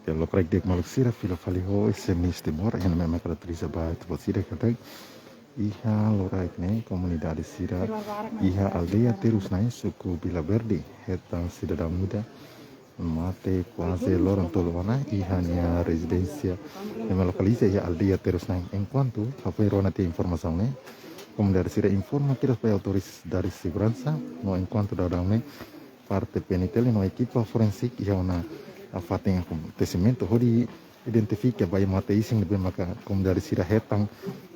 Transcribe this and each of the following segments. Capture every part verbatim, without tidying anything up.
Oke, lokraik di'ak maluk sira, fila fali ho S M News Timor, iha ne'ebé mak atu atualiza ba ita-boot sira katak iha loraik ne'e komunidade sira iha aldeia Terus Nain, suku Vila Verde, hetan sidadaun ida mate kuaze loron tolu ona iha nia rezidénsia ne'ebé lokaliza iha aldeia Terus Nain. Enkuantu hafoin rona tiha informasaun ne'e, komunidade sira informa kedas ba autoridade seguransa, no enkuantu daudaun ne'e parte P N T L no ekipa forensik iha ona fatin akontesimentu hodi identifika ba iha mate isin ne'ebé maka komunidade sira hetan,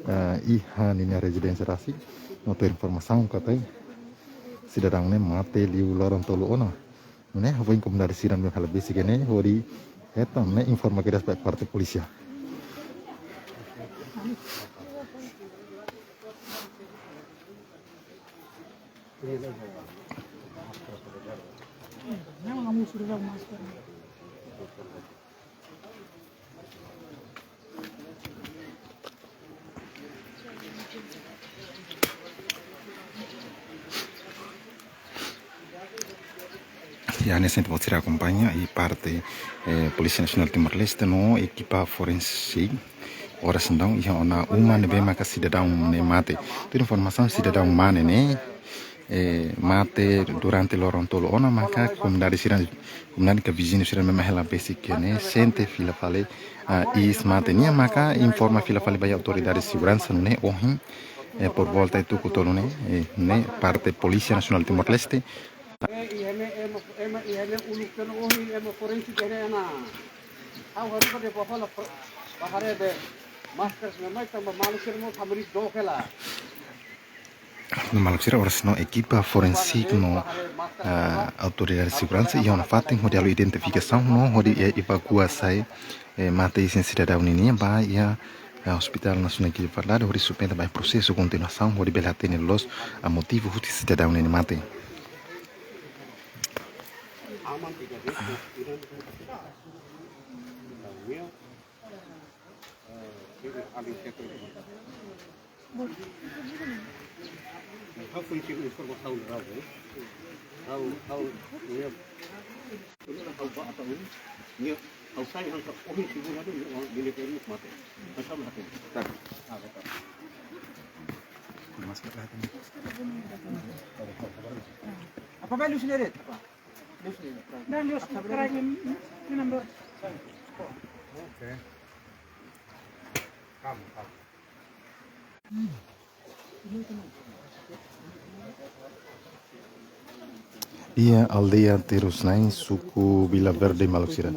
eh, iha ninia rezidénsia rasik. No tuir informasaun katak sidadaun ne'e mate liu loron tolu ona. Ne'e hafoin komunidade sira ne'ebé hela besik ne'e hodi hetan ne'e informa kedas ba parte polísia. Ya, hanesan ita-boot sira akompaña iha parte, eh, Polísia Nasionál Timor-Leste no ekipa forensik. Oras daudaun iha ona uma ne'ebé maka sidadaun ne'e mate. Tuir informasaun sidadaun mane ne'e, eh, mate durante loron tolu ona maka komunidade sira, komunidade ka viziñu sira ne'ebé mak hela besik ne'e sente fila fali, ah, iis mate nian maka informa fila fali ba iha autoridade seguransa ne'e ohin, eh, por volta tuku tolu ne'e, eh, ne'e parte Polísia Nasionál Timor-Leste. Eh, iha ne'e ema, ema, iha ne'e uluk teno ohin ema forensik iha ne'e ona. Ha'u haruka de'it ba fala fo-, ba haree be masker sira mai tanba maluk sira mós hamaris dook hela. No maluk sira oras daudaun ekipa forensik no, ah, autoridade seguransa iha ona fatin hodi halo identifikasaun no hodi, eh, evakua sai, eh, mate isin sidadaun ninian ba iha, eh, Hospitál Nasionál Guido Valadares hodi suspende ba prosesu kontinuasaun hodi bele hatene loos, ah, motivu husi sidadaun ne'e mate. Ha'u foin simu informasaun rau, eh. Ha'u, ha'u, ya. Ha'u ba ata un, ya. Ha'u sai ha'u sa ohin simu rau, ya, bele terus mate. Ha'u sa mate. Tak. Ah, betul. Masker lah ini. Apa baru sendiri? Apa? Baru sendiri. Dah, baru sendiri. Oke. Iha aldeia Terus Nain, suku Vila Verde, maluk sira.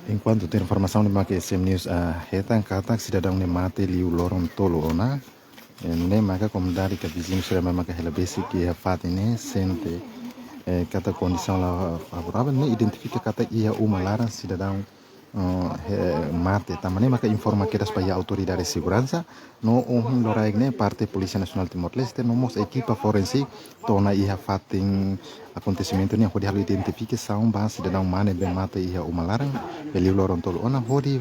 Enkuantu tuir informasaun ne'ebé maka S M News, ah, hetan katak sidadaun ne'e mate liu loron tolu ona. Eh, ne'e maka komunidade ka viziñu sira ne'ebé maka hela besik iha fatin ne'e sente, eh, katak kondisaun la favoravel, ne'e identifika katak iha uma laran sidadaun, eh, he-, mate. Tanba ne'e maka informa kedas ba iha autoridade seguransa, no ohin loraik ne'e parte Polísia Nasionál Timor-Leste, no mós ekipa forensik to'o ona iha fatin akontesimentu nian hodi halo identifikasaun ba sidadaun mane ne'ebé mate iha uma laran, liu loron tolu ona hodi,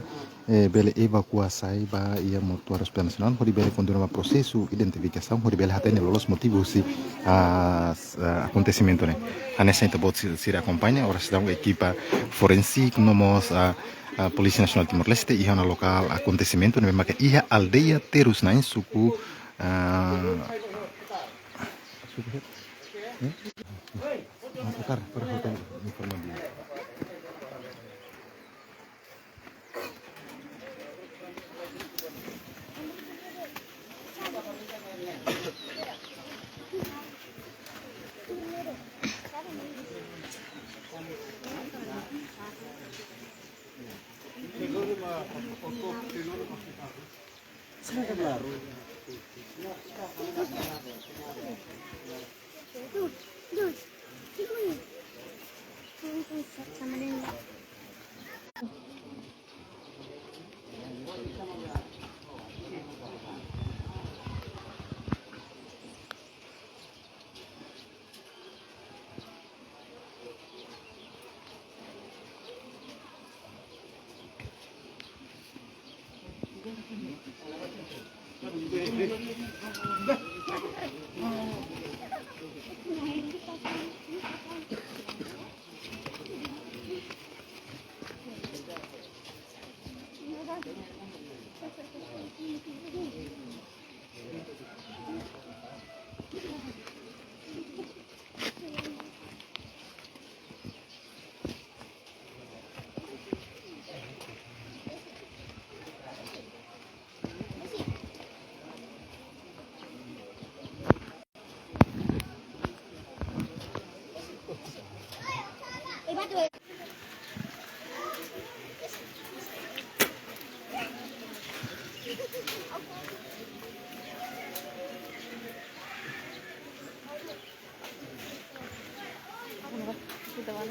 eh, bele evakua sai ba iha Mortuáriu Hospitál Nasionál, hodi bele kontinua prosesu identifikasaun, hodi bele hatene loloos motivu husi, ah, s-, ah, akontesimentu ne'e. Hanesan ita-boot si-, sira akompaña, oras daudaun ekipa forensik, no mós, ah, ah, Polísia Nasionál Timor-Leste, iha ona lokál akontesimentu, ne'ebé maka iha aldeia Terus Nain, suku, ah, suku, eh? Otar, para hotel informa dia. Teman.